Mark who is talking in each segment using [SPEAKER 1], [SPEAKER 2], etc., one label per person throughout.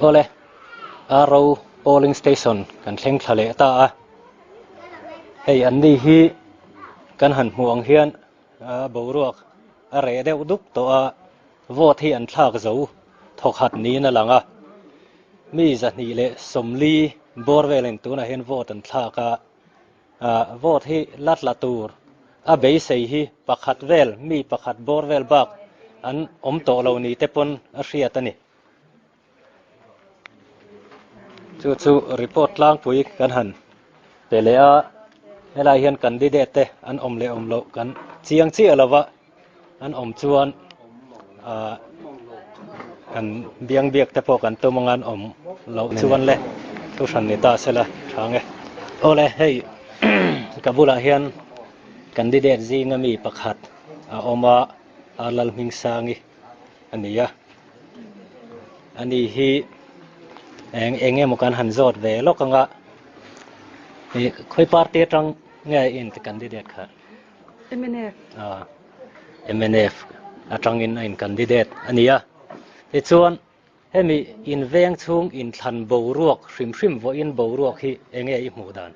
[SPEAKER 1] Awle, RO polling station kan thleng thla leh ta a, hei an ni hi kan han hmuh ang hian boruak a reh deuh dup tawh a, vote hi an thlak zo thawkhat niin a lang a, mi 240 bawr velin tunah hian vote an thlak a. Vote hi la tla tur a beisei hi pakhat vel mi pakhat bawr vel bak an awm tawh lo ni te pawn a hriat a ni. Chu chu report tlangpui kan han pe leh a, helai hian candidate te an awm leh awm loh kan chiang chiah lo va, an awm chuan ah an biang biak te pawh kan tum anga an awm loh chuan le thu hran ni ta sela tha nge. Awle hei ka bulah hian candidate zinga mi pakhat a awm a, Arlalhmingsangi a ni a, ani hi eng eng emaw kan han zawt ve lawk anga ih khawi party atang nge in candidate kha.
[SPEAKER 2] Mnf.
[SPEAKER 1] Mnf atangin a in candidate a ni a, tichuan hemi in veng chhung inthlan boruak hrim hrim vawiin boruak hi enge i hmuh dan?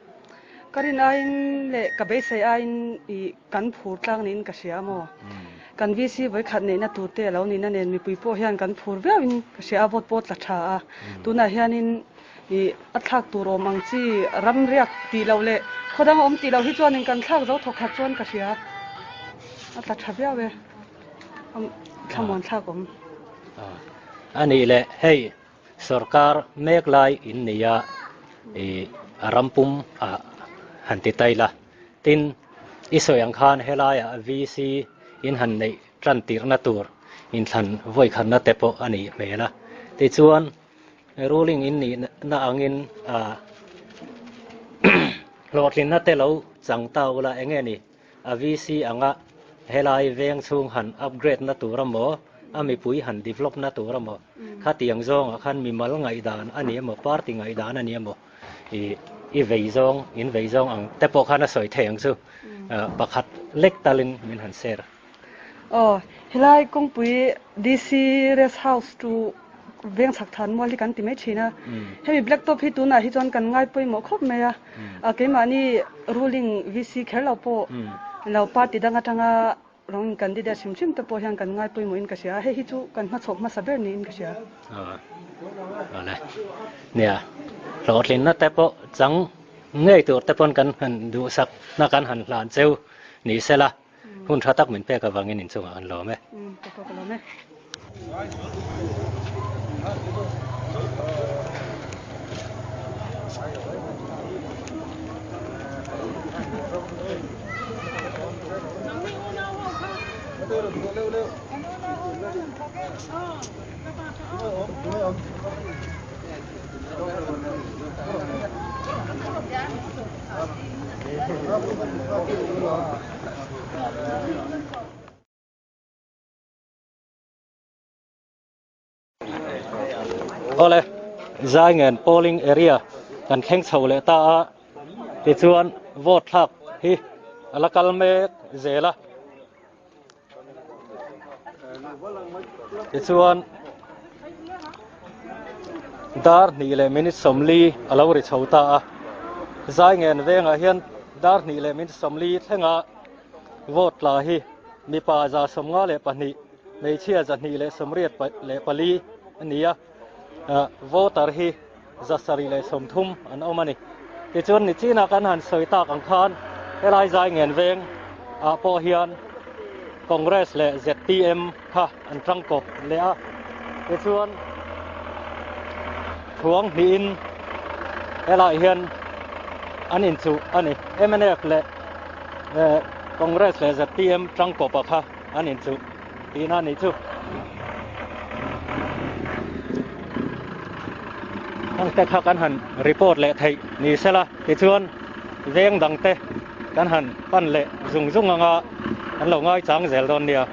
[SPEAKER 2] Ka rin aiin leh ka beisei aiin i kan phur tlang niin ka hria maw? Kan VC vawikhat neihna tur te a lo nihna nen mipui pawh hian kan phur viauin ka hria a, vote pawh tla tha a, tunah hianin Ih, a thlak tur awm ang chi ram riak tih loh leh khaw dang awm tih loh hi chuanin kan thlak zo thawk khat chuan ka hria. A tla tha viau e. Thlamuan thlak awm.
[SPEAKER 1] A nih leh hei sorkar mek lai in nei a, ih, a ram pum ah han ti tai la. Tin, i sawi ang khan helaiah VC in han neih tan tirhna tur inthlan vawikhatna te pawh a nih hmel a. Tichuan, Ruling in nih na angin hlawhtlinna te lo chang ta ula enge ni a VC anga helai veng chhung han upgrade na tur amaw a mipui han develop na tur amaw khatiang zawngah khan mimal ngaihdan a ni emaw party ngaihdan a ni emaw ih i vei zawng in vei zawng ang te pawh khan a sawi thei ang chu pakhat lek talin min han share.
[SPEAKER 2] Aw, helai kawngpui DC Rest House chu veng chhak than mual hi kan ti mai thin a. Hemi Black Top hi tunah hi chuan kan ngai pawimawh khawp mai a. Keimahni ruling VC kher lo pawh lo party dang atanga rawn candidate hrim hrim te pawh hian kan ngai pawimawhin ka hria a. Hei hi chu kan hmachhawk hmasa ber niin ka hria.
[SPEAKER 1] Aw, awle. Nia, hlawhtlinna te pawh chang ngei tur te pawn kan han duhsak na kan han hlan cheu ni sela. Hun tha tak min pek avangin inchungah an lawm e.
[SPEAKER 2] Ka pawh ka lawm e.
[SPEAKER 1] Awle, Zaingen polling area kan thleng chho leh ta a, tichuan vote thlak hi a la kal mek zel a. Tichuan dar hnih leh minute 40 a lo ri chho ta a, Zaingen vengah hian dar hnih leh minute 40 thlenga vote tla hi mipa 152, hmeichhia 284 a ni a, voter hi 730 an awm a ni. Tichuan nichinah kan han sawi tak ang khan helai Zaingen veng ah pawh hian Congress leh ZPM kha an tangkawp leh a, tichuan thuang hnihin helai hian an inchuh a ni. Mnf leh Congress leh ZPM tangkawp ah kha an inchuh tihna a nih chu. Heng te kha kan han report leh theih ni sela tichuan veng dang te kan han pan leh zung zung anga an lo ngai chang zel dawn nia.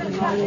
[SPEAKER 2] ngai e.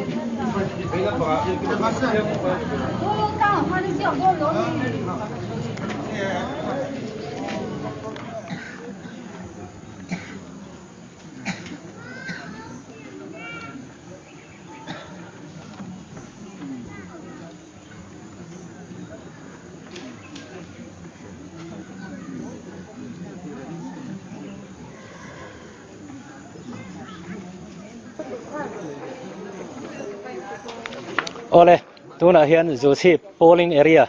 [SPEAKER 1] Awle, tunah hian Zuchhip polling area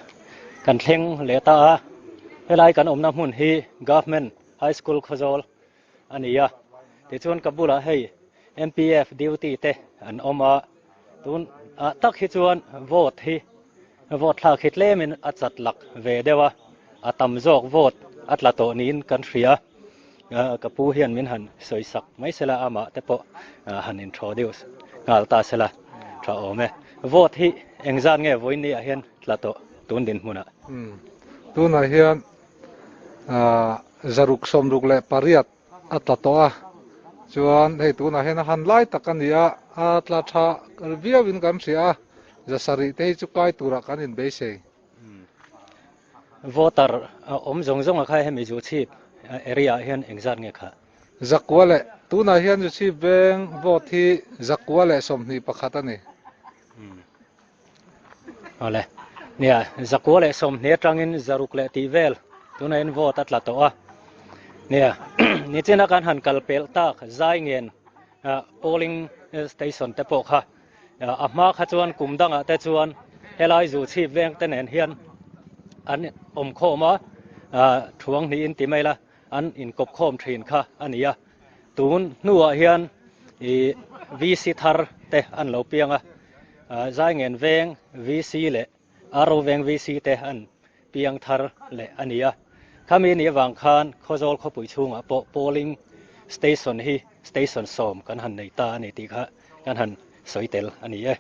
[SPEAKER 1] kan thleng leh ta a, helai kan awmna hmun hi Government High School Khawzawl a ni a, tichuan ka bulah hei MPF duty te an awm a, tun ah tak hi chuan vote hi vote thlak hi tlemin a chat lak ve deuh a, a tam zawk vote a tla tawh niin kan hria, ka pu hian min han sawi sak mai sela amah te pawh han introduce nghal ta sela tha awm e. Vote hi engzat nge vawiin ni ah hian tla tawh tun dinhmunah?
[SPEAKER 3] Tunah hian 668 a tla tawh a, chuan hei tunah hian a han lai tak a ni a, a tla tha viauin kan hria a, 700 te hi chu kai turah kan inbeisei.
[SPEAKER 1] Voter awm zawng zawng a kha hemi Zuchhip area ah hian engzat nge kha?
[SPEAKER 3] Zakua leh, tunah hian Zuchhip veng vote hi 121 a ni.
[SPEAKER 1] Awle. Nia, 120 atangin 600 leh tih vel tunah hian vote a tla tawh a. Nia, nichina kan han kal pelh tak zai ngen polling station te pawh kha a hma kha chuan kum dangah te chuan helai zu chhip veng te nen hian an awm khawm a, thuang hnihin ti mai la an inkawp khawm thin kha a ni a. Tun hnuah hian ih VC thar te an lo piang a, Zaingen veng VC leh Aro veng VC te an piang thar leh a ni a. Khami nih avang khan Khawzawl khawpui chhungah pawh polling station hi station 10 kan han nei ta a ni tih kha kan han sawi tel a ni e.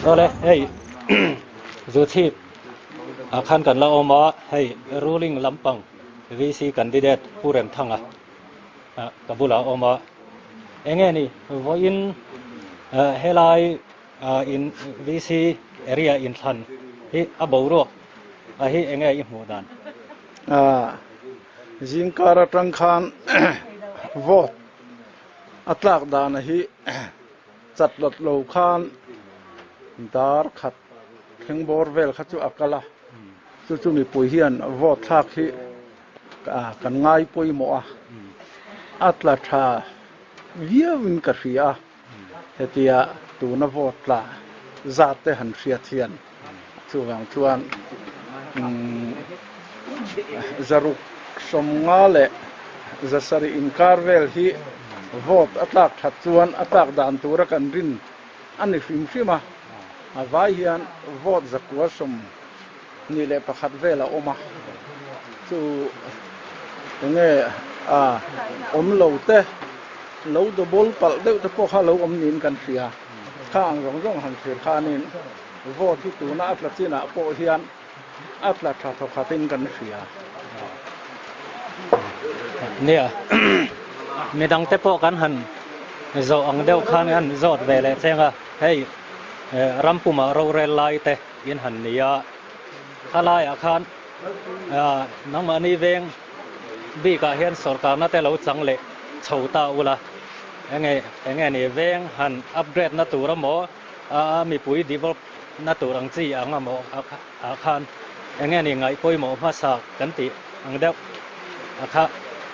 [SPEAKER 1] Awle hei zu chhip ah khan kan la awm a hei ruling lampang VC candidate Pu Remthanga ka bulah a awm a enge ni vawiin helai in VC area inthlan hi a boruak a hi enge i hmuh dan?
[SPEAKER 4] Zingkar atang khan vote a tlak dana hi chat lawt lo khan dar khat thleng bawr vel kha chu a kal a, chu chu mipui hian vote thlak hi kan ngai pawimawh a, a tla tha viauin ka hria a, hetia tuna vote tla zat te han hriat hian chuvang chuan 650 leh 700 inkar vel hi vote a tlak that chuan a tlak dan tura kan rin a ni hrim hrim a, a vai hian vote 921 vel a awm a, chu enge a awm lo te lo double palh deuh te pawh kha lo awm niin kan hria, kha ang zawng zawng han thlir khanin vote hi tuna a tla chinah pawh hian a tla tha thawkhatin kan hria.
[SPEAKER 1] Nia, midang te pawh kan han zawh ang deuh khan kan zawt ve leh cheng a, hei rampumah rorel lai te in han ni a, khalaiah khan nangmahni veng bikah hian sorkarna te lo chang leh chho ta ula, enge enge ni veng han upgrade na tur emaw a mipui develop na tur ang chi ang emaw ah khan enge ni ngaih pawimawh hmasa kan tih ang deuh a kha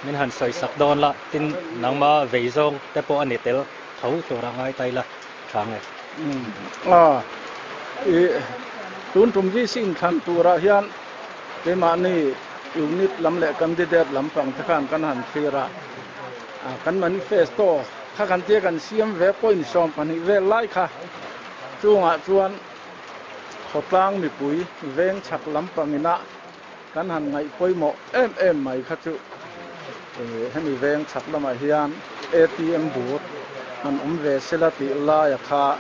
[SPEAKER 1] min han sawi sak dawn la tin nangma vei zawng te pawh a ni tel tho tur a ngai ta ila tha nge.
[SPEAKER 4] I tun tum VC inthlan turah hian keimahni. Unit lam leh candidate lampang te khan kan han thlir a, kan manifesto kha kan tia kan siam ve point 12 vel lai kha chungah chuan khawtlang mipui veng chhak lampangina kan han ngaih pawimawh em em mai kha chu hemi veng chhak lamah hian ATM bur han awm ve sela tih laia kha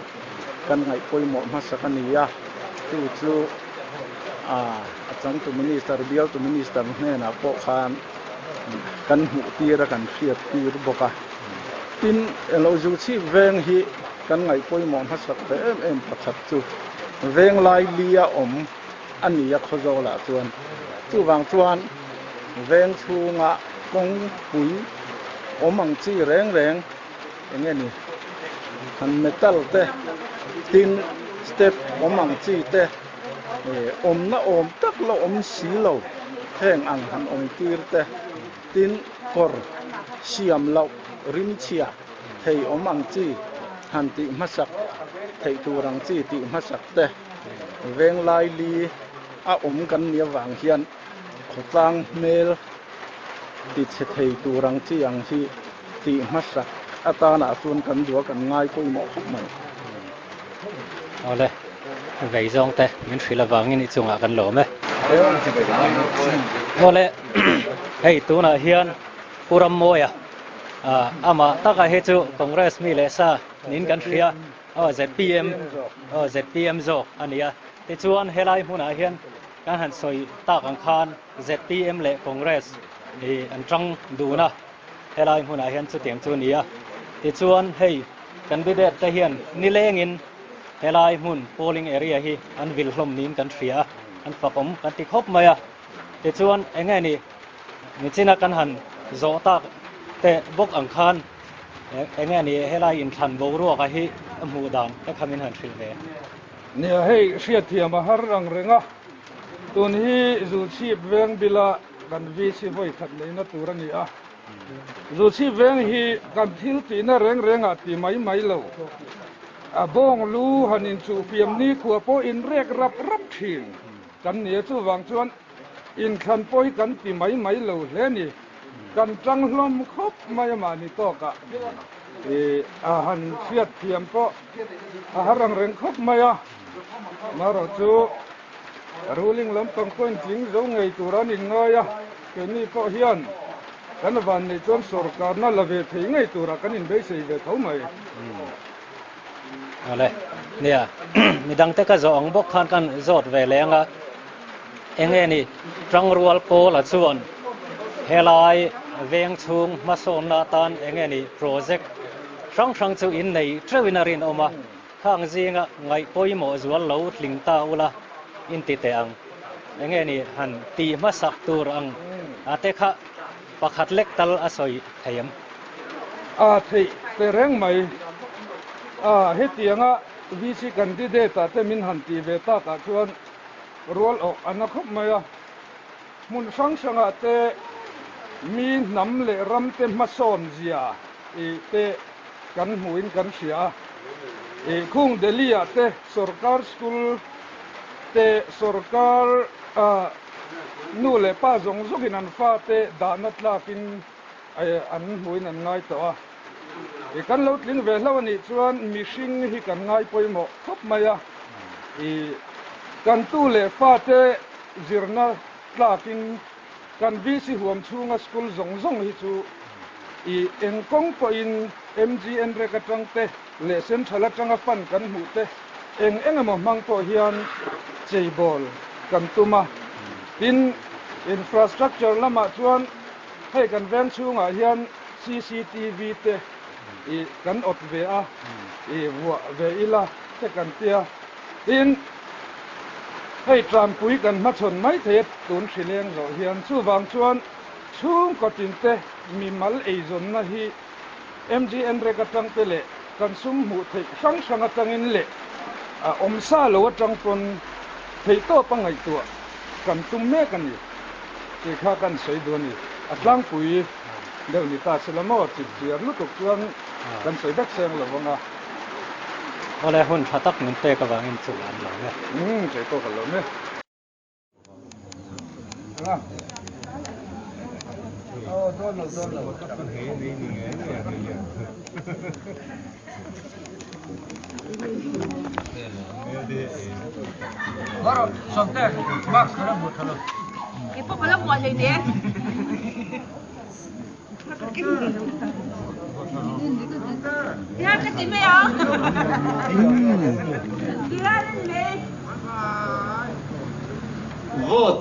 [SPEAKER 4] kan ngaih pawimawh hmasak a ni a, chu chu a changtu minister bialtu minister hnenah pawh khan kan hmuh tir a kan hriat tir bawk a. Tin, elo Zuchhip veng hi kan ngaih pawimawh hmasak ve em em pakhat chu veng lai li a awm a ni a Khawzawlah chuan. Chuvang chuan veng chhunga kawngpui awm ang chi reng reng eng nge ni han metal te tin step awm ang chi te awmna awm tak la awm si lo heng ang han awm tir te tin kawr siam loh rimchhia thei awm ang chi han tih hmasak theih tur ang chi tih hmasak te venglai li a awm kan nih avang hian khawtlang hmel ti chhe thei tur ang chi ang hi tih hmasak atanah chuan kan duh a kan ngai pawimawh khawp mai.
[SPEAKER 1] Awle, vei zawng te min hrilh avangin i chungah kan lawm e. Awle, hei tunah hian Pu Rammawia amah taka hi chu Congress mi leh sa niin kan hria aw zpm aw zpm zawk a ni a. Tichuan helai hmunah hian kan han sawi tak ang khan zpm leh Congress hi an tang dun a, helai hmunah hian chutiang chu a ni a. Tichuan hei candidate te hian nilengin helai hmun polling area hi an vil hlawm niin kan hria a, an fakawm kan ti khawp mai a. Tichuan eng nge ni Nichina kan han zawh tak teh bawk ang khan eng nge ni helai inthlan boruaka hi a hmuh dan te kha min han hrilh ve.
[SPEAKER 5] Nia hei hriatthiam a har ang reng a, tun hi Zuchhip veng bila kan VC vawi khat neihna tur a ni a. Zuchhip veng hi kan thil tihna reng rengah ti mai mai lo, a bawng lu han inchuhfiam nikhua pawh inrek rap rap thin kan ni a, chuvang chuan Inthlan pawi kan ti mai mai lo hle ni. Kan tang hlawm khawp mai a mahni tawkah i a han hriat thiam pawh a har ang reng khawp mai a. Marawh chu ruling lampang pawhin tling zo ngei tur an inngai a, keini pawh hian kan vanneih chuan sawrkarna la ve thei ngei turah kan inbeisei ve tho mai.
[SPEAKER 1] Awle, nia, midangte ka zawh ang bawk khan kan zawt ve leng a. Enge ni Tangrual Pawla chuan helai veng chhung hmasawnna atan enge ni project hrang hrang chu in nei teuhin a rinawm a, khang zinga ngaih pawimawh zual lo tling ta ula in ti teh ang. Enge ni han tih hmasak tur ang a te kha pakhat lek tal a sawi thei em?
[SPEAKER 5] A theih teh reng mai. A hetianga VC candidate ah te min han tih ve takah chuan Rual awk a na khawp mai a, hmun hrang hrangah te mi hnam leh ram te hmasawn zia i te kan hmuhin kan hria a. I khung Delhi ah te sorkar school te sorkar nu leh pa zawng zawngin an fa te dahna tlakin an hmuhin an ngai tawh a. I kan lo tling ve hlauh a nih chuan mihring hi kan ngai pawimawh khawp mai a. I kan tu leh fate zirna tlakin kan VC huam chhunga school zawng zawng hi chu i eng kawng pawhin MGN rek atang te leh Central atanga fund kan hmuh te eng eng emaw hmang pawh hian cheibawl kan tum a. Tin, infrastructure lamah chuan hei kan veng chhungah hian cctv te i kan awt ve a, i vuah ve ila te kan tia. Tin, hei Trampui kan hmachhawn mai thei a tun hrileng zawh hian chuvang chuan chhungkaw tin te mimal eizawnna hi MGN rek atang te leh kan sum hmuh theih hrang hrang atangin leh a awmsa lo atang pawn theihtawp a ngaihtuah kan tum mek a ni tih kha kan sawi duh a ni. A tlangpui deuh ni ta sela maw chipchiar lutuk chuan kan sawi vek seng lo vang a.
[SPEAKER 1] Awle hun tha tak min pek avangin chu an lawm e.
[SPEAKER 5] Umm kei pawh ka lawm e.
[SPEAKER 6] Vote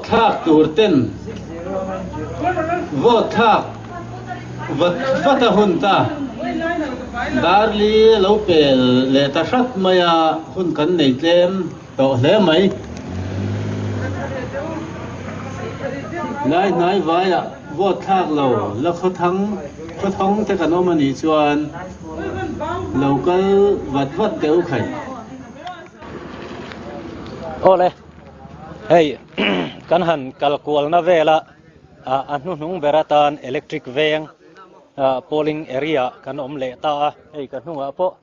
[SPEAKER 6] thlak tur ten vote thlak vat vat a hun ta. Darli lo pel leh ta hrat mai a, hun kan nei tlem tawh hle mai. Lai hnai vaiah vote thlak lo la khawthang khawthawng te kan awm a nih chuan lo kal vat vat teh u khai.
[SPEAKER 1] Awle, hei kan han kal kualna vela a hnuhnung ber atan electric veng polling area kan awm leh ta a, hei ka hnungah pawh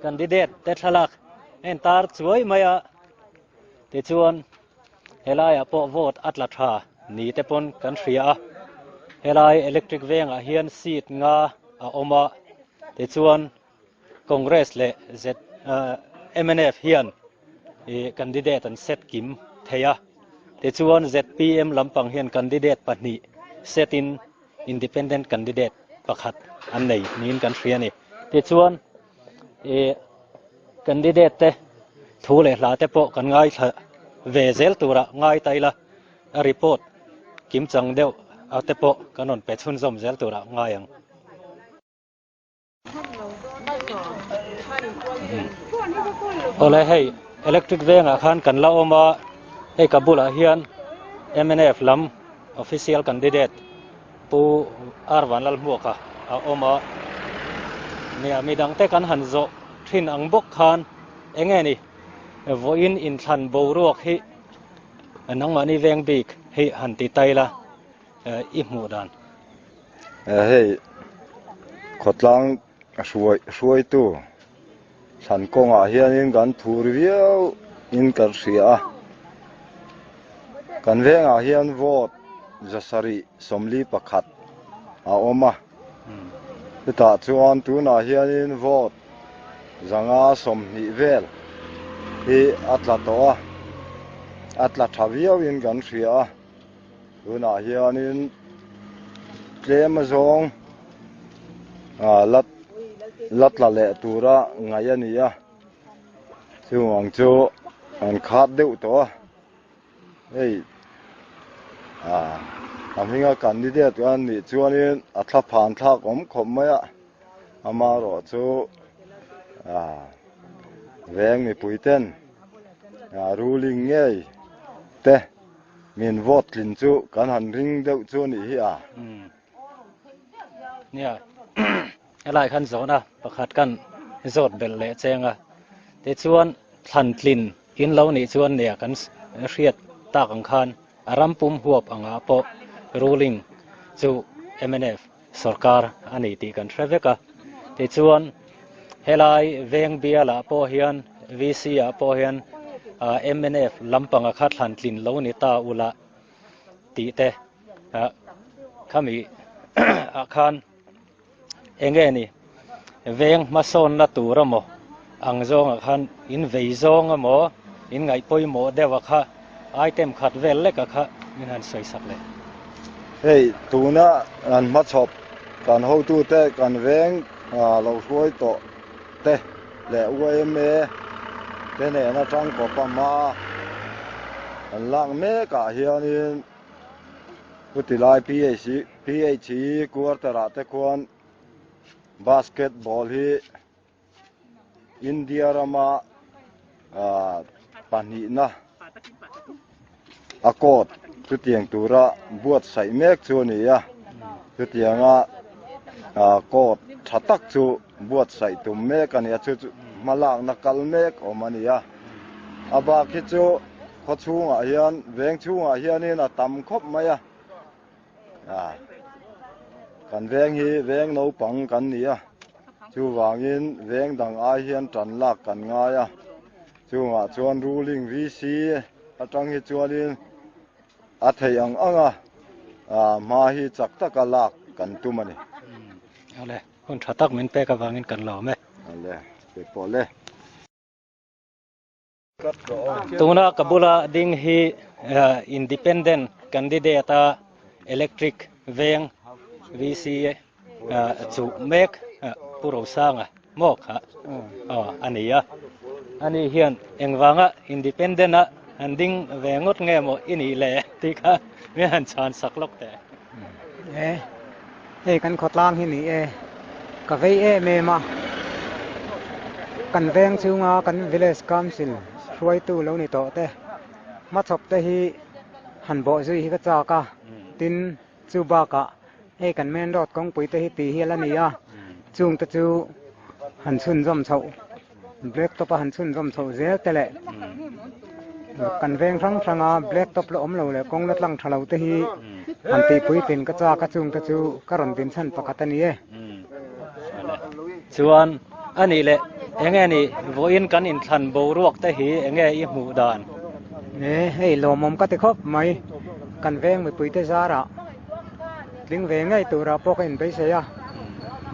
[SPEAKER 1] Candidate te thlalak a intar chuai mai a, tichuan helaiah pawh vote a tla tha ni te pawn kan hria a, helai electric vengah hian seat nga a awm a, tichuan Congress leh Z mnf hian ih candidate an set kim thei a, tichuan zpm lampang hian candidate pahnih set in independent candidate pakhat an nei niin kan hria a ni. Tichuan ih candidate te thu leh hla te pawh kan ngaithla ve zel tura ngai ta ila a report kim chang deuh a te pawh kan rawn pe chhunzawm zel tura ngai ang. Awle hei electric vengah khan kan la awm a hei ka bulah hian mnf lam official candidate Pu R Vanlalhmuaka a awm a nia midang te kan han zawh thin ang bawk khan eng nge ni vawiin inthlan boruak hi nangmahni veng bik hi han ti tai la i hmuh dan.
[SPEAKER 7] Hei khawtlang hruai hruaitu thlan kawngah hianin kan phur viau in kan hria a kan vengah hian vote zasarih 41 a awm a chutah chuan tunah hianin vote 520 vel hi a tla tawh a a tla tha viau in kan hria a. Tunah hianin tlem azawng ah la la tla leh tura ngaih a ni a chung ang chu an khat deuh tawh a hei ah a hminga candidate a nih chuanin a thla phan thlak awm khawp mai a amaherawh chu ah veng mipui ten ah ruling ngei te. Min vote tlin chu kan han ring deuh chu a nih hi a.
[SPEAKER 1] Nia, helai khan zawhna pakhat kan zawt belh leh cheng a. Tichuan thlan tlin in lo nih chuan nia kan hriat tak ang khan a ram pum huap angah pawh ruling chu mnf sorkar a ni tih kan hre vek a. Tichuan helai veng bialah pawh hian VC ah pawh hian mnf lampanga kha thlan tlin lo ni ta ula tih te khami ah khan eng nge ni veng hmasawnna tur emaw ang zawngah khan in vei zawng emaw in ngaih pawimawh deuh a kha item khat vel lek a kha min han sawi sak leh.
[SPEAKER 7] Hei tuna an hmachhawp kan hotute kan veng lo hruai tawh te leh YMA te nen atang kawpa hma an lak mek ah hianin chutilai PHE quarter ah te khuan basketball hi India rama pahnihna a court chutiang tura buatsaih mek chu a ni a chutianga court tha tak chu buatsaih tum mek a ni a chu chu hma lakna kal mek awm a ni a a bak hi chu khaw chhungah hian veng chhungah hianin a tam khawp mai a. A kan veng hi veng naupang kan ni a chuvangin veng dang ai hian tan lak kan ngai a chungah chuan ruling VC atang hi chuanin a theih ang ang a ah hma hi chak taka lak. kan tum a ni.
[SPEAKER 1] Awle, hun tha tak min pek avangin kan lawm e.
[SPEAKER 7] Awle, pe pawh le.
[SPEAKER 1] Tuna ka bula ding hi Independent candidate a Electric veng VC chuh mek Pu Rosanga maw kha a ni a. Ani hian engvanga Independent a han ding ve ngawt nge maw i nih le tih kha min han chhan sak lawk teh.
[SPEAKER 8] E, hei kan khawtlang hi ni e, ka vei em em a, kan veng chhunga kan village council hruaitu lo ni tawh te hmachhawp te hi han bawh zui hi ka chak a, tin chu bakah hei kan main road kawngpui te hi ti hial a ni a, chung te chu han chhunzawm chhoh. Black top a han chhunzawm chhoh zel te leh kan veng hrang hrang a black top la awm lo leh kawng la tlang tha lo te hi han tih puitlin ka chak a chung te chu ka rawn din chhan pakhat a ni e.
[SPEAKER 1] Chuan a nih leh enge ni vawiin kan inthlan boruak te hi enge i hmuh dan?
[SPEAKER 8] E hei lawmawm ka ti khawp mai, kan veng mipui te zarah Tling ve ngei turah pawh ka inbeisei a,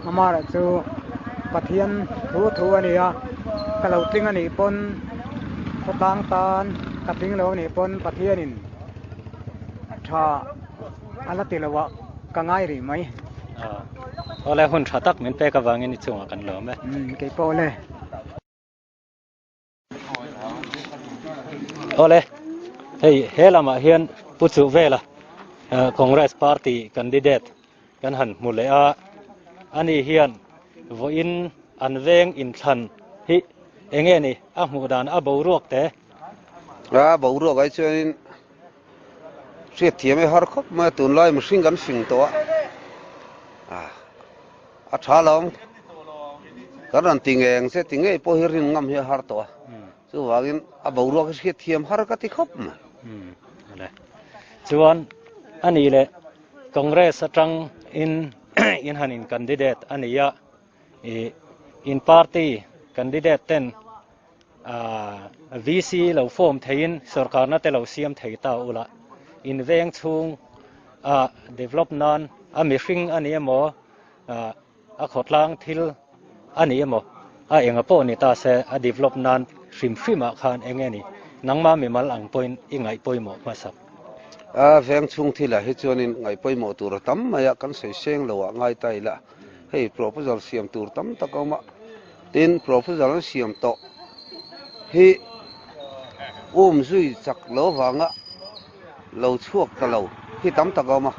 [SPEAKER 8] amaherawh chu Pathian thu thu a ni a, ka lo tling a nih pawn khawtlang tan ka tling lo a nih pawn Pathianin tha a la ti lo ah ka ngai rih mai.
[SPEAKER 1] Awle hun tha tak min pek avangin i chungah kan lawm e.
[SPEAKER 8] Keipawh le.
[SPEAKER 1] Awle, hei he lamah hian Pu Chuhvela Congress party candidate kan han hmu leh a, ani hian vawiin an veng inthlan hi enge ni a hmuh dan a boruak te?
[SPEAKER 9] A boruak ai chuanin hriatthiam hi har khawp mai a, tunlai mihring kan fing tawh a, A tha lo. Kan rawn ti ngei ang che ti ngei pawh hi rin ngam hi a har tawh a. Chuvangin a boruak hi hriat thiam har ka ti khawp mai.
[SPEAKER 1] Chuan a nih leh Congress atang in in han in candidate a ni a, ih in party candidate ten VC lo form theiin sorkarna te lo siam thei ta ula, in veng chhung a develop nan a mihring a ni emaw, a khawtlang thil a ni emaw, a enga pawh ni ta se a develop nan hrim hrim ah khan eng nge ni nangma mimal ang pawhin i ngaih pawimawh hmasak.
[SPEAKER 9] A veng chhung thilah hi chuanin ngaih pawimawh tur a tam mai a, kan sawi seng lo ah ngai ta ila hei proposal siam tur tam tak a awm a, Tin, proposal an siam tawh hi um zui chak lo vanga lo chhuak ta lo hi tam tak a awm a.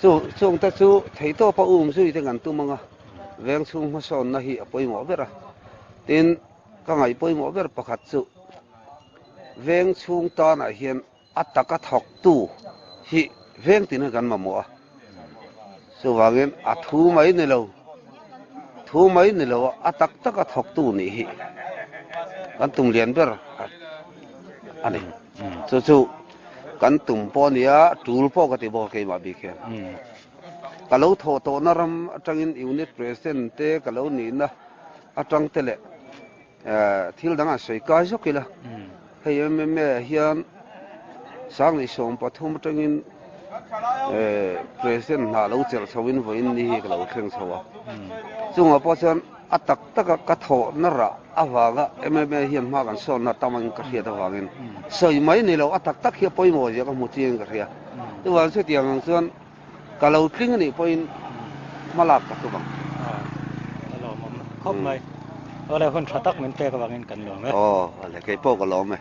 [SPEAKER 9] Chu chungte chu theihtawpa um zui te kan tum ang a, veng chhung hmasawnna hi a pawimawh ber a. Tin, ka ngaih pawimawh ber pakhat chu veng chhung tanah hian A taka thawktu hi veng tin hi kan mamawh a, chuvangin a thu mai ni lo, thu mai ni lo a, a tak taka thawktu nih hi kan tum lian ber a ni. Chu chu kan tum pawh a ni a, tul pawh ka ti bawk a keimah bik hian. Ka lo thawh tawhna ram atangin unit president te ka lo nihna atang te leh Thil dang an sawi kai zawk ila, hei MMA ah hian 2013 atangin President hna lo chelh chho in vawiin ni hi ka lo thleng chho a. Chungah pawh chuan a tak taka ka thawhna rah avanga MMA hian hma kan sawnna tam angin ka hriat avangin sawi mai ni lo a tak tak hi a pawimawh zia ka hmu chiangin ka hria. Chuvang chutiang ang chuan Ka lo tling anih pawhin hma lak ka tum ang.
[SPEAKER 1] A lawmawm khawp mai. Awle hun tha tak min pek avangin kan lawm e.
[SPEAKER 9] Aw, awle kei pawh ka lawm e.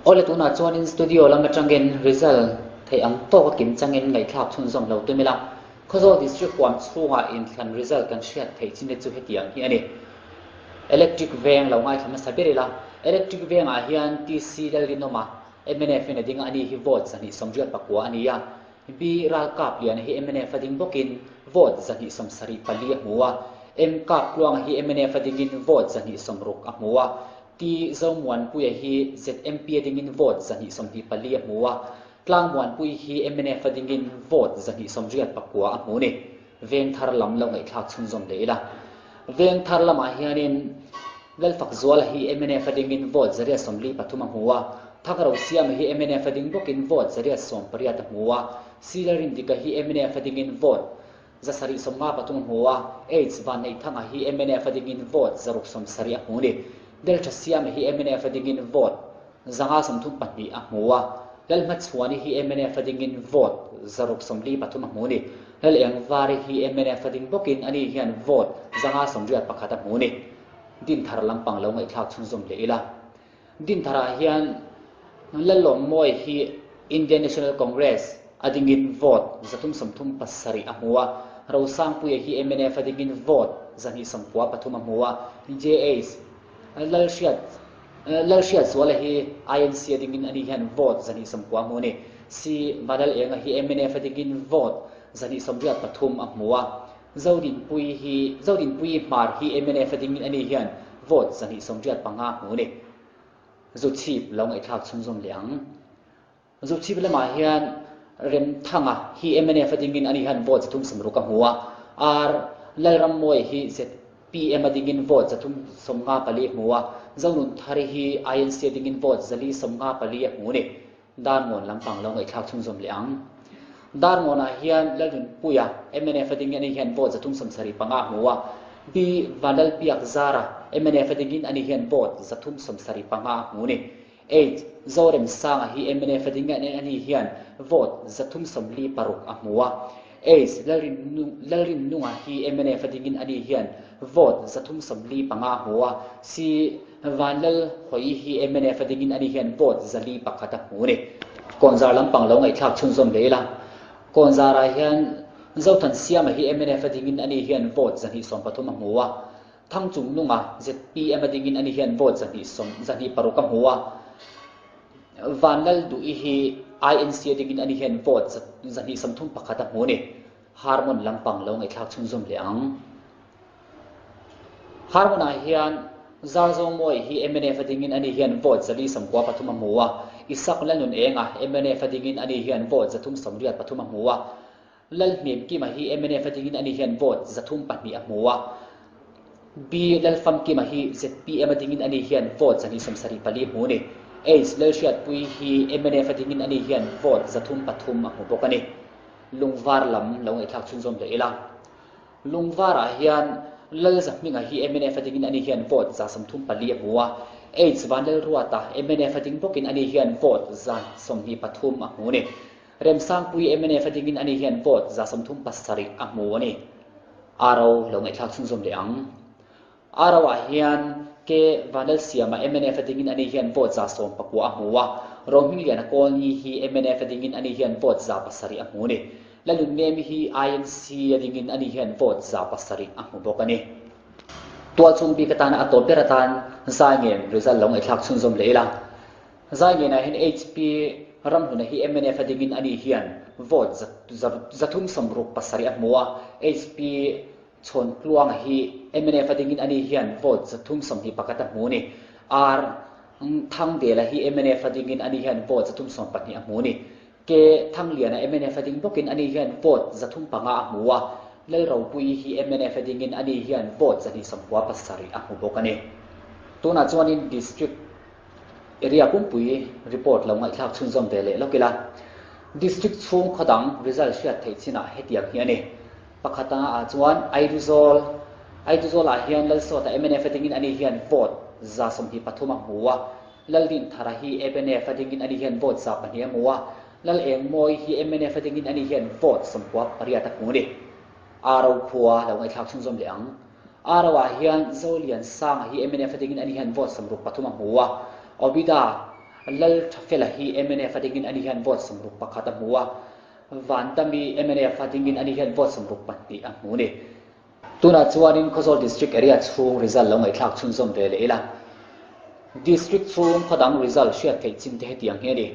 [SPEAKER 10] Awle tunah chuanin studio lam atangin result theih ang tawk a kim changin ngaihthlak chhunzawm lo tum ila, Khawzawl District huam chhungah inthlan result kan hriat theih chin te chu hetiang hi a ni. Electric veng lo ngaithla hmasa ber ila, Electric vengah hian TC Lalrinawma mnf in a ding a, ani hi vote 284 a ni a. B Ralkap Liana hi mnf a ding bawkin vote 274 a hmu a. M Kap Tluanga hi mnf a dingin vote 260 a hmu a. T Zomuanpuia hi ZMP a dingin vote 224 a hmu a. Tlangmuanpui hi mnf a dingin vote 289 a hmu ni. Vengthar lam lo ngaihthlak chhunzawm leh ila. Vengthar lamah hianin. Lalfakzuala hi mnf a dingin vote 143 a hmu a, Thakrosiama hi mnf a ding bawkin vote 118 a hmu a, C Lalrindika hi mnf a dingin vote 753 a hmu a, H Vanneihthanga hi mnf a dingin vote 670 a hmu a ni. Delthasiama hi mnf a dingin vote 532 a hmu a, Lalhmachhuani hi mnf a dingin vote 643 a hmu a ni. Lalengvari hi mnf a ding bawkin ani hian vote 581 a hmu a ni. Dinthar lampang lo ngaihthlak chhunzawm leh ila. Dintharah hian Lalawmmawi hi Indian National Congress a dingin vote 337 a hmu a, Rosangpuia hi mnf a dingin vote 293 a hmu a, JH Lalhriat Lalhriatzuala hi INC a dingin ani hian vote 290 a hmu a ni. C Vanlalenga hi mnf a dingin vote 283 a hmu a, Zodinpuii hi Zodinpuii Hmar hi mnf a dingin ani hian vote 285 hmu a ni. Zuchhip lo ngaihthlak chhunzawm leh ang. Zuchhip lamah hian Remthanga hi mnf a dingin ani hian vote 360 a hmu a, R Lalrammawi hi zpm a dingin vote 354 a hmu a, Zonunthari hi INC a dingin vote 454 a hmu a ni. Darngawn lampang lo ngaihthlak chhunzawm leh ang. Darngawnah hian Lalrinpuia, mnf a dingin ani hian vote 375 a hmu a, B Vanlalpiak Zara, mnf a dingin ani hian vote 375 a hmu a ni. H Zoremsanga hi mnf a dingin ani hian vote 346 a hmu a, H Lalrinnunga hi mnf a dingin ani hian vote 345 a hmu a, C Vanlalhawi hi mnf a dingin ani hian vote 401 a hmu a ni. Kawnzar lampang lo ngaihthlak chhunzawm leh ila. Kawnzarah hian Zothansiama hi mnf a dingin ani hian vote 230 a hmu a. Thangchungnunga zpm a dingin ani hian vote 226 a hmu a. Vanlalduhi hi INC a dingin ani hian vote 231 a hmu a ni. Harmon lampang lo ngaihthlak chhunzawm leh ang. Harmon-ah hian Zarzawngmawi hi mnf a dingin ani hian vote 493 a hmu a, Isak Lalnunenga mnf a dingin ani hian vote 383 a hmu a, Lalhmimkima hi mnf a dingin ani hian vote 302 a hmu a, B Lalfamkima hi zpm a dingin ani hian vote 274 a hmu a ni. H Lalhriatpuii hi mnf a dingin ani hian vote 303 a hmu bawk a ni. Lungvar lam lo ngaihthlak chhunzawm leh ila. Lungvarah hian Lalzahminga hi mnf a dingin ani hian vote 34 a hmu a, H Vanlalruata mnf a ding bawkin ani hian vote 23 a hmu a ni. Remsangpui mnf a dingin ani hian vote 37 a hmu a ni. Aro lo ngaihthlak chhunzawm leh ang. Aro-ah hian K Vanlalsiama mnf a dingin ani hian vote 19 a hmu a, Rohmingliana Kawlni hi mnf a dingin ani hian vote 7 a hmu a ni. Lalunmemi hi INC a dingin ani hian vote 7 a hmu bawk a ni. Tualchhung bik atana a tawp ber atan Zaingen result lo ngaihthlak chhunzawm leh ila. Zaingenah hian HP Ramhluna hi mnf a dingin ani hian vote 367 a hmu a, HP Chhawntluanga hi mnf a dingin ani hian vote 321 a hmu a ni. R Thangdela hi mnf a dingin ani hian vote 312 a hmu a ni. K Thangliana mnf a ding bawkin ani hian vote 305 a hmu a, Lalropuii hi mnf a dingin ani hian vote 297 a hmu bawk a ni. Tunah chuanin District Area pumpui report lo ngaihthlak chhunzawm ve leh lawk ila. District chhung khaw dang result hriat theih chinah hetiang hi a ni. Pakhata ah chuan Aiduzawl, Aiduzawl ah hian Lalsawta mnf a dingin ani hian vote 23 a hmu a, Laldinthara hi mnf a dingin ani hian vote 2 a hmu a, Lalengmawi hi mnf a dingin ani hian vote 98 a hmu a ni. Aro khua lo ngaihthlak chhunzawm leh ang. Aro ah hian Zoliansanga hi mnf a dingin ani hian vote 63 a hmu a, Obida Lalthafela hi mnf a dingin ani hian vote 61 a hmu a, Vandami mnf a dingin ani hian vote 62 a hmu a ni. Tunah chuanin Khawzawl District Area chhung result lo ngaihthlak chhunzawm ve leh ila. District chhung khaw dang result hriat theih chin te hetiang hi a ni.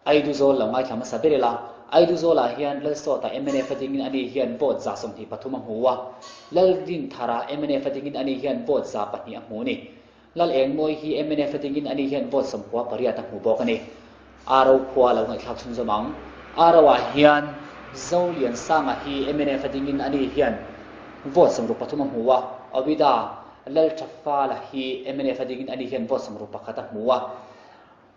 [SPEAKER 10] Aiduzawl lo ngaithla hmasa ber ila. Aiduzawlah hian Lalsawta mnf a dingin ani hian vote 23 a hmu a. Lalrinthara mnf a dingin ani hian vote 2 a hmu a ni. Lalengmawi hi mnf a dingin ani hian vote 98 a hmu bawk a ni. Aro khua lo ngaihthlak chhunzawm ang. Aro-ah hian Zoliansanga hi mnf a dingin ani hian vote 63 a hmu a. Awida. Lalthafala hi mnf a dingin ani hian vote 61 a hmu a,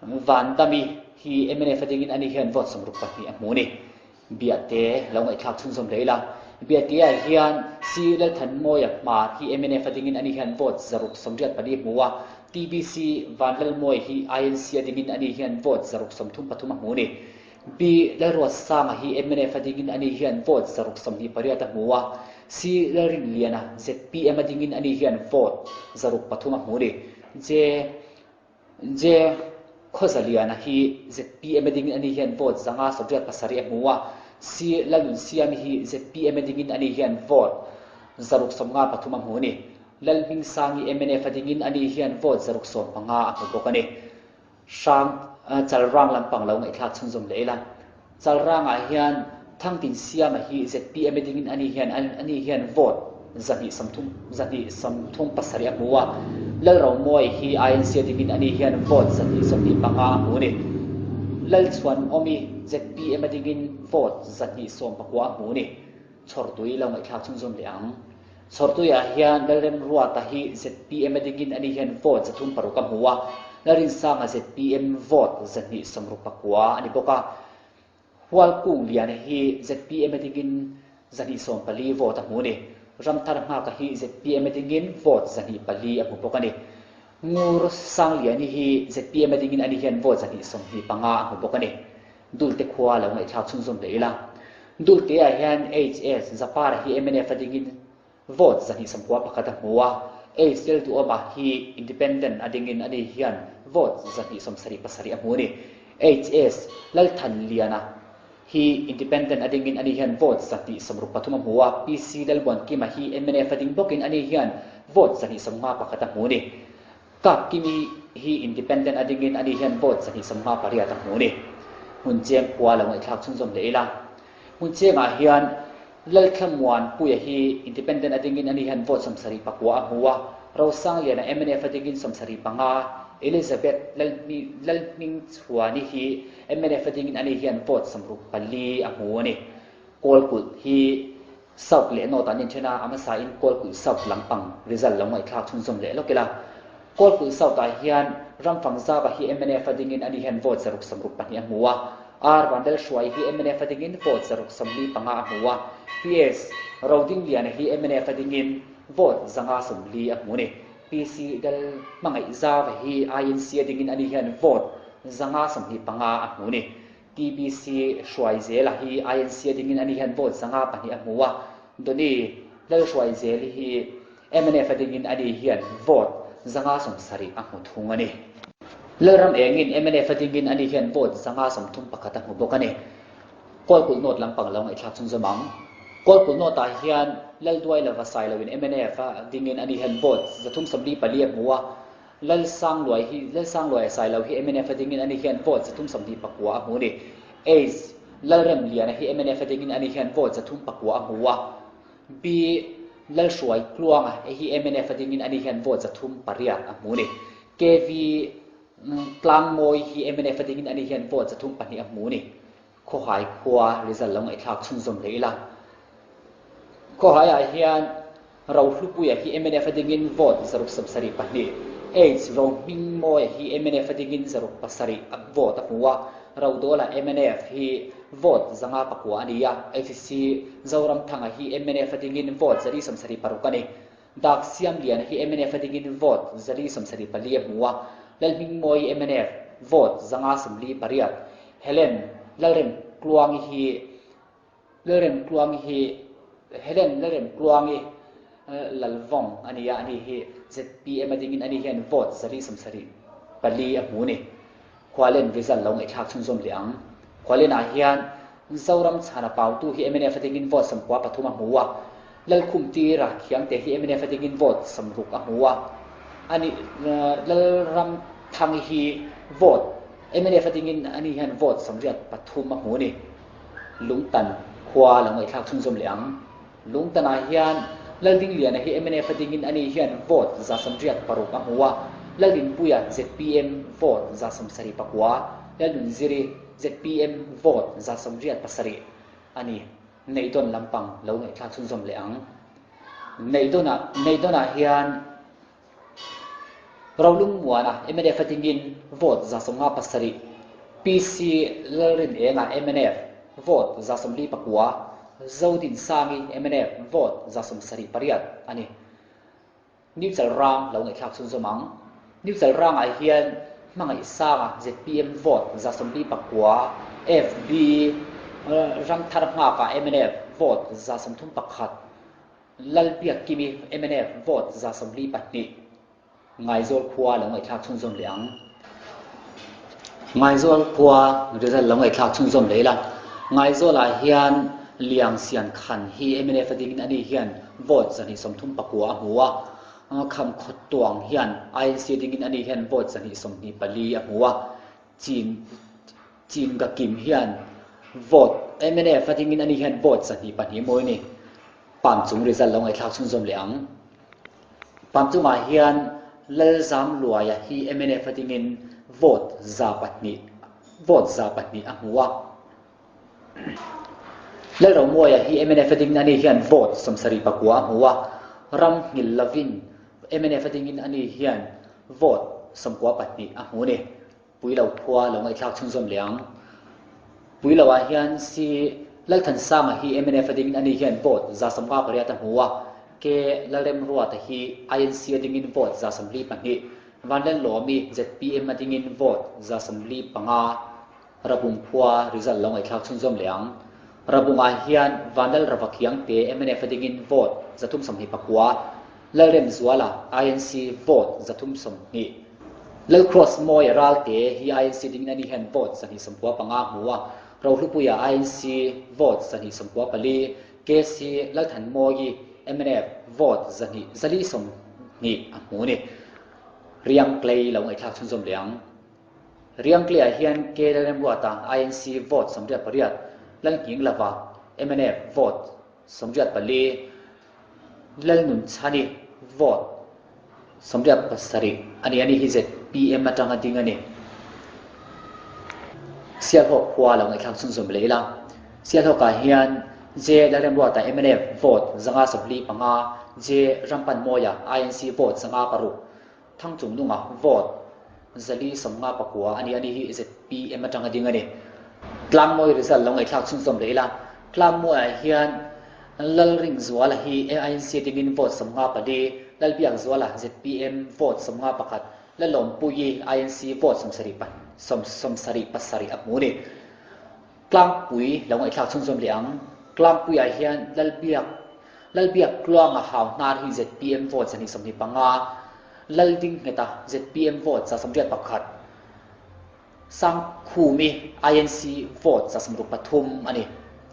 [SPEAKER 10] Vandami hi mnf a dingin ani hian vote 62 a hmu a ni. Biate lo ngaihthlak chhunzawm hle ila. Biate-ah hian C Lalthanmawia Hmar hi mnf a dingin ani hian vote 684 a hmu a, TBC Vanlalmawia hi INC a dingin ani hian vote 633 a hmu a ni. B Lalruatsanga hi mnf a dingin ani hian vote 628 a hmu a, C Lalrinliana zpm a dingin ani hian vote 603 a hmu a ni. J J Khawzaliana hi zpm a dingin ani hian vote 587 a hmu a, C Lalnunsiami hi zpm a dingin ani hian vote 653 a hmu a ni. Lalhmingsangi mnf a dingin ani hian vote 615 a hmu bawk a ni. Hrang Chalrang lampang lo ngaihthlak chhunzawm leh ila. Chalrangah hian Thangtinsiama hi zpm a dingin ani hian ani hian vote 230 237 a hmu a, Lalromawi hi INC a dingin ani hian vote 225 a hmu a ni. Lalchhuanawmi zpm a dingin vote 219 a hmu a ni. Chhawrtui lo ngaihthlak chhunzawm leh ang. Chhawrtuiah hian Lalremruata hi zpm a dingin ani hian vote 306 a hmu a, Lalrinsanga zpm vote 269 a ni bawk a. Hualkungliana hi zpm a dingin 214 vote a hmu a ni. Ramthar Nghaka hi zpm a dingin vote 204 a hmu bawk a ni. Ngur Sangliani hi zpm a dingin ani hian vote 225 a hmu bawk a ni. Dulte khua lo ngaihthlak chhunzawm leh ila. Dulte-ah hian HS Zapara hi mnf a dingin vote 291 a hmu a, H Lalduhawma hi Independent a dingin ani hian vote 277 a hmu a ni. HS Lalthanliana hi Independent a dingin ani hian vote 263 a hmu a, PC Lalmuankima hi mnf a ding bawkin ani hian vote 251 a hmu a ni. Kap Kimi hi Independent a dingin ani hian vote 258 a hmu a ni. Hmuncheng khua lo ngaihthlak chhunzawm hle ila. Hmunchengah hian Lalthlamuanpuia hi Independent a dingin ani hian vote 79 a hmu a, Rosangliana mnf a dingin 75, Elizabeth Lalhmingchhuani hi mnf a dingin ani hian vote 64 a hmu a ni. Kawlkulh hi South leh North an inthen a, a hmasain Kawlkulh South lampang result lo ngaihthlak chhunzawm leh lawk ila. Kawlkulh South-ah hian Ramfang Zava hi mnf a dingin ani hian vote 662 a hmu a, R Vanlalhruai hi mnf a dingin vote 645 a hmu a, PS Rodingliana hi mnf a dingin vote 540 a hmu a ni. PC Lal Hmangaih Zava hi INC a dingin ani hian vote 525 a hmu a ni. TBC Hruaizela hi INC a dingin ani hian vote 502 a hmu a, Donny Lalhruaizeli hi mnf a dingin ani hian vote 570 a hmu thung a ni. Lalram engin mnf a dingin ani hian vote 531 a hmu bawk a ni. Kawlkulh North lampang lo ngaihthlak chhunzawm ang. Kawlkulh North-ah hian Lalduailova Sailoin mnf a dingin ani hian vote 344 a hmu a, Lalsangluai hi Lalsangluai a sai lo hi mnf a dingin ani hian vote 329 a hmu a ni. Aids Lalremliana hi mnf a dingin ani hian vote 309 a hmu a. B Lalhruai Tluanga hi mnf a dingin ani hian vote 308 a hmu a ni. KV Tlangmawi hi mnf a dingin ani hian vote 302 a hmu a ni. Khawhai khua result lo ngaihthlak chhunzawm hle ila. Khawhaiah hian Rohlupuia hi mnf a dingin vote 672, H Rohmingmawia hi mnf a dingin 607 a vote a hmu a, Rodawla mnf hi vote 509 a ni a, HC Zoramthanga hi mnf a dingin vote 176 a ni. Dak Siamliana hi mnf a dingin vote 174 a hmu a, Lalhmingmawii mnf vote 548, Helen Lalremtluangi hi Lalremtluangi hi Helen Lalremtluangi Lalvawng a ni a, ani hi zpm a dingin ani hian vote 174 a hmu a ni. Khualen result lo ngaihthlak chhunzawm leh ang. Khualenah hian Zoram chhana pautu hi mnf a dingin vote 93 a hmu a, Lalkhum tira Khiangte hi mnf a dingin vote 60 a hmu a, ani Lalramthangi hi vote mnf a dingin ani hian vote 83 a hmu a ni. Lungtan khua lo ngaihthlak chhunzawm leh ang. Lungtanah hian Laldingliana hi mnf a dingin ani hian vote 186 a hmu a, Laldinpuia zpm vote 179, Lalnunziri zpm vote 187 a ni. Neihdawn lampang lo ngaihthlak chhunzawm leh ang. Neihdawnah Neihdawnah hian. Rolungmuana mnf atingin vote 57, PC Lalrinenga mnf vote 49, Zodinsangi mnf vote 78 a ni. Neutral rang lo ngaihthlak chhunzawm ang. Neutral rangah hian Hmangaihsanga zpm vote 49, FB Ramthar Nghaka mnf vote 31, Lalbiakkimi mnf vote 42. Ngaizawl khua lo ngaihthlak chhunzawm leh ang. Ngaizawl khua result lo ngaihthlak chhunzawm leh ila. Ngaizawlah hian Liang Sian Khan hi mnf a dingin ani hian vote 239 a hmu a. Kham khawt tuang hian INC a dingin ani hian vote 124 a hmu a. Chin Chin Ga Kim hian vote mnf a dingin ani hian vote 102 mawi a ni. Pam chung result lo ngaihthlak chhunzawm leh ang. Pam chungah hian Lalzamluaia hi mnf a dingin vote 200 vote 200 a hmu a. Lalromuaia hi mnf a dingin ani hian vote 79 a hmu a. Ram nghil lovin mnf a dingin ani hian vote 92 a hmu a ni. Puilo khua lo ngaihthlak chhunzawm leh ang. Puilo ah hian si Lalthansanga hi mnf a dingin ani hian vote 58 a hmu a, K Lalremruata hi INC a dingin vote 42, Vanlalawmi zpm a dingin vote 45, Rabung khua result lo ngaihthlak chhunzawm leh ang. Rabungah hian Vanlalravakhiangte mnf a dingin vote 329, Lalremzuala INC vote 320. Lalcross Mawia Ralte hi INC dingin ani hian vote 295 hmu a, Rohlupuia INC vote 294, KC Lalthanmawii mnf vote 220 a hmu a ni. Riangklei lo ngaihthlak chhunzawm leh ang. Riangkleiah hian K Lalremruata INC vote 88, Lalnghinglava mnf vote 84, Lalnunchhani vote 87 a ni a ni hi zpm atanga ding a ni. Sialhawk khua lo ngaihthlak chhunzawm leh ila. Sialhawkah hian J Lalremruata mnf vote 545, J Rampanmawia INC vote 56, Thangchungnunga vote 459 a ni a ni hi zpm atanga ding a ni. Tlangmawi result lo ngaihthlak chhunzawm leh ila. Tlangmawiah hian Lalringzuala hi INC dingin vote 54, Lalbiakzuala zpm vote 51, Lalawmpuii INC vote 77 a hmu a ni. Tlangpui lo ngaihthlak chhunzawm leh ang. Tlangpuiah hian Lalbiak Lalbiak Tluanga hau hnar hi zpm vote 225, Laldingngheta zpm vote 181, Sangkhumi INC vote 63 a ni.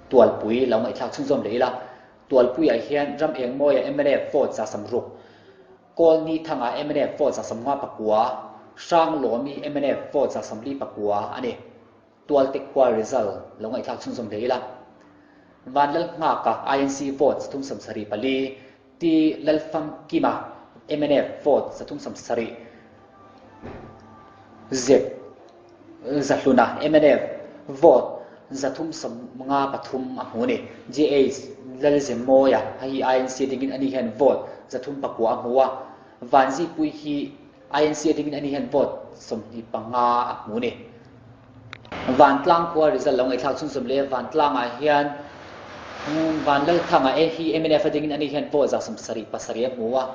[SPEAKER 10] Tualpui lo ngaihthlak chhunzawm leh ila. Tualpuiah hian Ram Engmawia mnf vote 60, Kawlni Thanga mnf vote 59, Hranglawmi mnf vote 49 a ni. Tualte khua result lo ngaihthlak chhunzawm hle ila. Vanlalnghaka INC vote 374, T Lalfamkima mnf vote 370, Z Zahluna mnf vote 353 a hmu a ni. GH Lalzemawia hei hi INC dingin ani hian vote 309 a hmu a, Vanzipui hi INC dingin ani hian vote 25 a hmu a ni. Vantlang khua result lo ngaihthlak chhunzawm leh Vantlangah hian Vanlalthanga e hi mnf a dingin ani hian vote 77 a hmu a,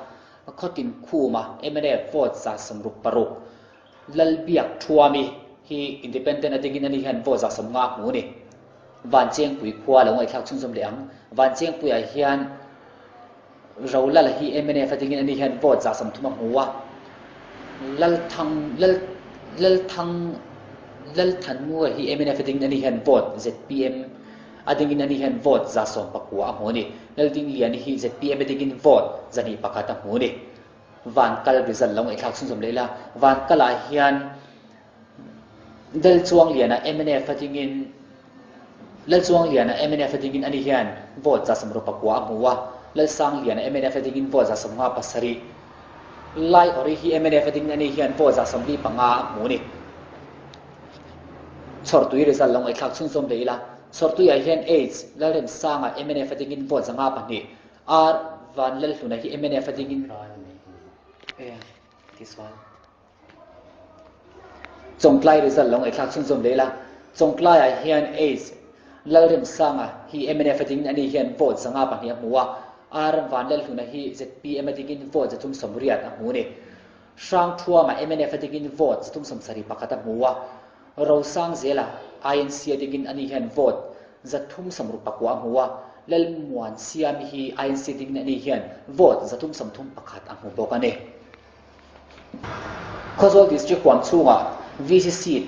[SPEAKER 10] Khawtin Khuma mnf vote 66, Lalbiak Thuami hi independent a dingin ani hian vote 50 a hmu a ni. Vanchengpui khua lo ngaihthlak chhunzawm leh ang. Vanchengpuiah hian Rolala hi mnf a dingin ani hian vote 30 a hmu a, Lalthang Lal Lalthang Lalthanmua hi mnf a dingin ani hian vote zpm a dingin ani hian vote 19 a hmu a ni. Laldingliani hi zpm a dingin vote 101 a hmu a ni. Vankal result lo ngaihthlak chhunzawm leh ila. Vankalah hian Lalchuangliana mnf a dingin Lalchuangliana mnf a dingin ani hian vote 69 a hmu a, Lalsangliana mnf a dingin vote 57. Lai Ori hi mnf a dingin ani hian vote 75 a hmu a ni. Chhawrtui result lo ngaihthlak chhunzawm leh ila. Chhawrtuiah hian H Lalremsanga mnf a dingin vote 52, R Vanlalhluna hi mnf a dingin This one. Chawngtlai result lo ngaihthlak chhunzawm leh ila. Chawngtlaiah hian Ace Lalremsanga hi mnf a dingin ani hian vote 502 a hmu a, R Vanlalhluna hi zpm a dingin vote 380 a hmu a ni. Hrangthuama mnf a dingin vote 371 a hmu a, Rosangzela INC a dingin ani hian vote 369 a hmu a, Lalmuansiami hi INC a dingin ani hian vote 331 a hmu bawk a ni. Khawzawl District huam chhungah VC seat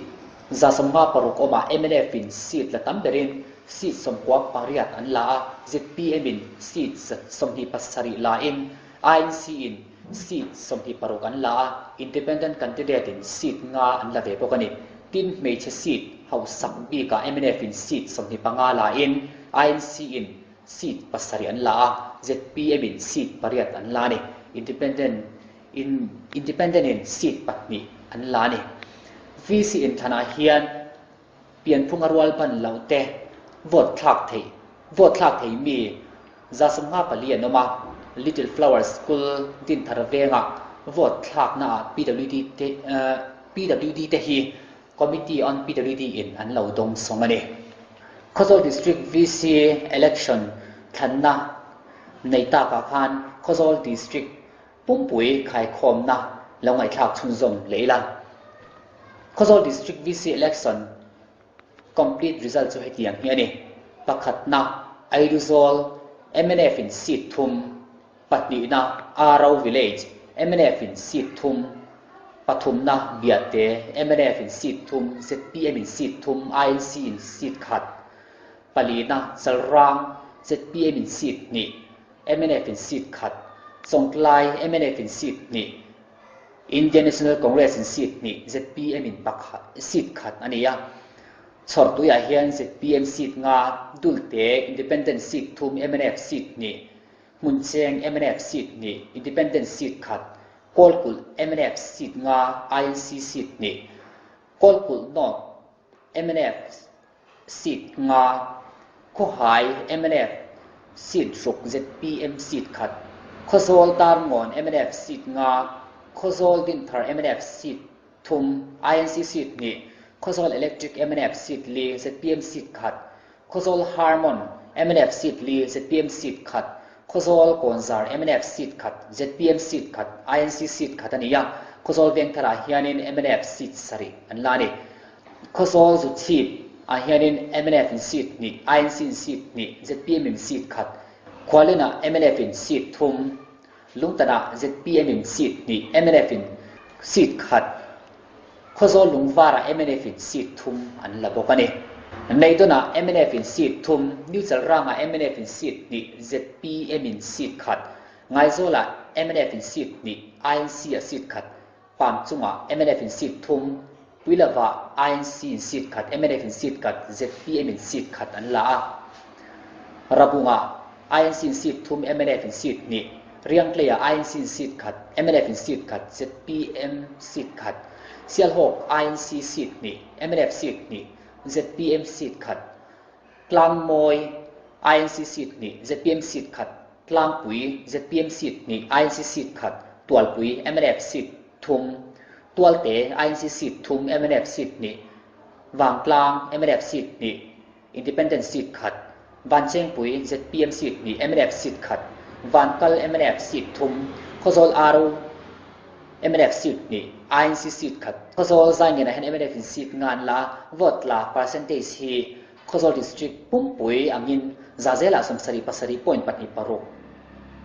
[SPEAKER 10] 56 awmah mnf in seat la tam berin seat 98 an la a, zpm in seat 27 la in INC in seat 26 an la a, Independent candidate in seat nga an la ve bawk a ni. Tin, hmeichhe seat hausak bikah mnf in seat 25 la in INC in seat 7 an la a, zpm in seat 8 an la a ni. Independent in Independent in seat 2 an la a ni. VC inthlanah hian pianphunga rual ban loh te vote thlak theih vote thlak thei mi 54 an awm a, Little Flower School Dinthar vengah vote thlaknaah PWD te PWD te hi Committee on PWD in an lo dawng sawng a ni. Khawzawl District VC election thlanna nei takah khan Khawzawl District pumpui khaikhawmna lo ngaihthlak chhunzawm leh ila. Khawzawl District VC election complete result chu hetiang hi a ni. Pakhatna, Aiduzawl mnf in seat thum, pahnihna Arau Village mnf in seat thum, pathumna Biate mnf in seat thum, zpm in seat thum, INC in seat khat, palina Chalrang zpm in seat hnih, mnf in seat khat, Chawngtlai mnf in seat hnih, Indian National Congress in seat hnih, zpm in pakhat seat khat a ni a. Chhawrtuiah hian zpm seat nga, Dulte Independent seat thum, mnf seat hnih, Hmuncheng mnf seat hnih, Independent seat khat, Kawlkulh mnf seat nga, INC seat hnih, Kawlkulh North mnf seat nga, Khawhai mnf seat ruk, zpm seat khat, Khawzawl Darngawn mnf seat nga, Khawzawl Dinthar mnf seat thum, INC seat hnih, Khawzawl Electric mnf seat li, zpm seat khat, Khawzawl Harmon mnf seat li, zpm seat khat, Khawzawl Kawnzar mnf seat khat, zpm seat khat, INC seat khat a ni a, Khawzawl Vengtharah hianin mnf seat sarih an la a ni. Khawzawl Zuchhip ah hianin mnf in seat hnih, INC in seat hnih, zpm in seat khat, Khualenah mnf in seat thum, Lungtanah zpm in seat hnih, mnf in seat khat, Khawzawl Lungvarah mnf in seat thum an la bawk a ni. Neidawna mnf in seat thum, New Chalrangah mnf in seat hnih, zpm in seat khat, Ngaizawlah mnf in seat hnih, INC a seat khat, Pam chungah mnf in seat thum, Puilovah INC in seat khat, mnf in seat khat, zpm in seat khat an la a. Rabungah INC in seat thum, mnf in seat hnih, Riangtleiah INC in seat khat, mnf in seat khat, zpm seat khat, Sialhawk INC seat hnih, mnf seat hnih, zpm seat khat, Tlangmawi INC seat hnih, zpm seat khat, Tlangpui zpm seat hnih, INC seat khat, Tualpui mnf seat thum, Tualte INC seat thum, mnf seat hnih, Vangtlang mnf seat hnih, Independent seat khat, Vanchengpui zpm seat hnih, mnf seat khat, Vankal mnf seat thum, Khawzawl RO mnf seat hnih, INC seat khat. Khawzawl Zaingenah hian mnf in seat nga an la a, vote la percentage hi Khawzawl District pumpui angin zazelah 77.26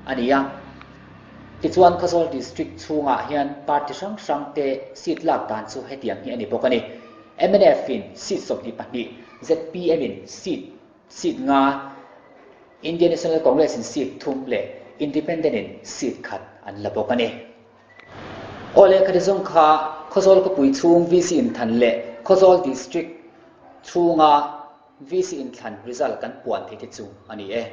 [SPEAKER 10] a ni a. Tichuan Khawzawl District chhungah hian party hrang hrang te seat lak dan chu hetiang hi a ni bawk a ni. Mnf in seat 22, zpm in seat seat nga, Indian National Congress in seat thum leh Independent in seat khat an la bawk a ni. Awle khati zawng kha Khawzawl khawpui chhung VC inthlan leh Khawzawl District chhunga VC inthlan result kan puan thei te chu a ni e.